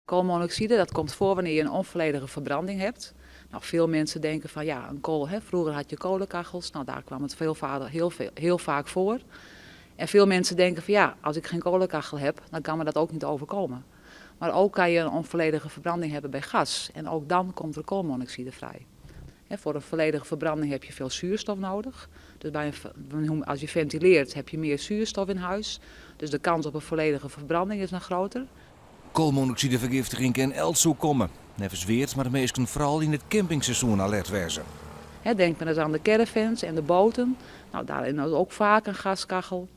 Koolmonoxide, dat komt voor wanneer je een onvolledige verbranding hebt. Nou, veel mensen denken van ja, een kool, hè, vroeger had je kolenkachels, nou, daar kwam het veel, heel, veel, heel vaak voor. En veel mensen denken van ja, als ik geen kolenkachel heb, dan kan me dat ook niet overkomen. Maar ook kan je een onvolledige verbranding hebben bij gas. En ook dan komt er koolmonoxide vrij. Voor een volledige verbranding heb je veel zuurstof nodig. Dus als je ventileert heb je meer zuurstof in huis. Dus de kans op een volledige verbranding is dan groter. Koolmonoxidefergiftiging kin elts oerkomme. Neffens Weert moatte minsken foaral yn it campingseizoen alert wêze. Denk maar eens aan de caravans en de boten. Nou, daarin is ook vaak een gaskachel.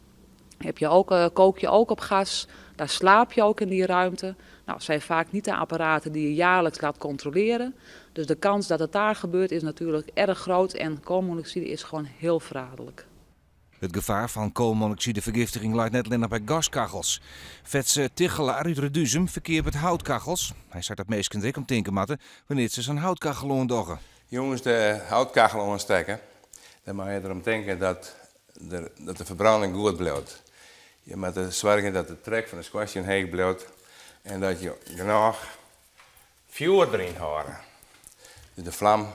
Kook je ook op gas, daar slaap je ook in die ruimte. Nou, het zijn vaak niet de apparaten die je jaarlijks laat controleren. Dus de kans dat het daar gebeurt is natuurlijk erg groot en koolmonoxide is gewoon heel verraderlijk. It gefaar fan koolmonoxidefergiftiging leit net allinnich by gaskachels. Fetse Tichelaar út Reduzum ferkeapet houtkachels. Hy seit dat minsken der ek om tinke moatte wannear't se sa'n houtkachel oandogge. Jûns de houtkachel oanstekke, dan moatte je derom tinke dat de ferbrâning goed bliuwt. Je moatte soargje dat de trek fan de skoarstien heech bliuwt en dat je genôch fjoer deryn hâlde. Dus de flam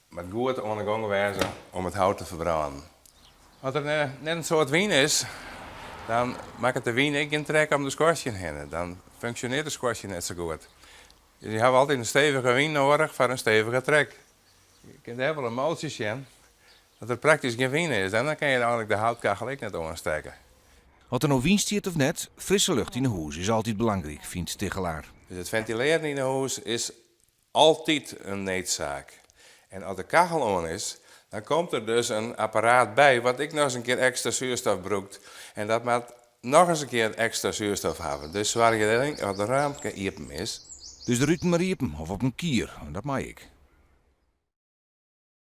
moat goed oan 'e gong wêze om it hout te ferbrânen. As der net in soad wyn is, dan makket de wyn ek gjin trek om de skoarstien hinne. Dan funksjonearret de skoarstien net sa goed. Dus je hawwe altyd in stevige wyn nedich foar in stevige trek. Je kinne dêr wol in mooltsje sjen dat der praktysk gjin wyn is. Dan kinne je eigenlik de houtkachel ek net oanstekke. Oft der no wyn stiet of net, frisse lucht yn 'e hûs is altyd belangryk, fynt Tichelaar. Dus it fentilearjen yn 'e hûs is altyd in needsaak. En as de kachel oan is, dan komt der dus in apparaat by wat ek nochris in kear ekstra soerstof brûkt. En dat moat nochris in kear ekstra soerstof hawwe. Dus soargje dat de raamke iepen is. Dus de ruten mar iepen of op in kier, dat mei ek.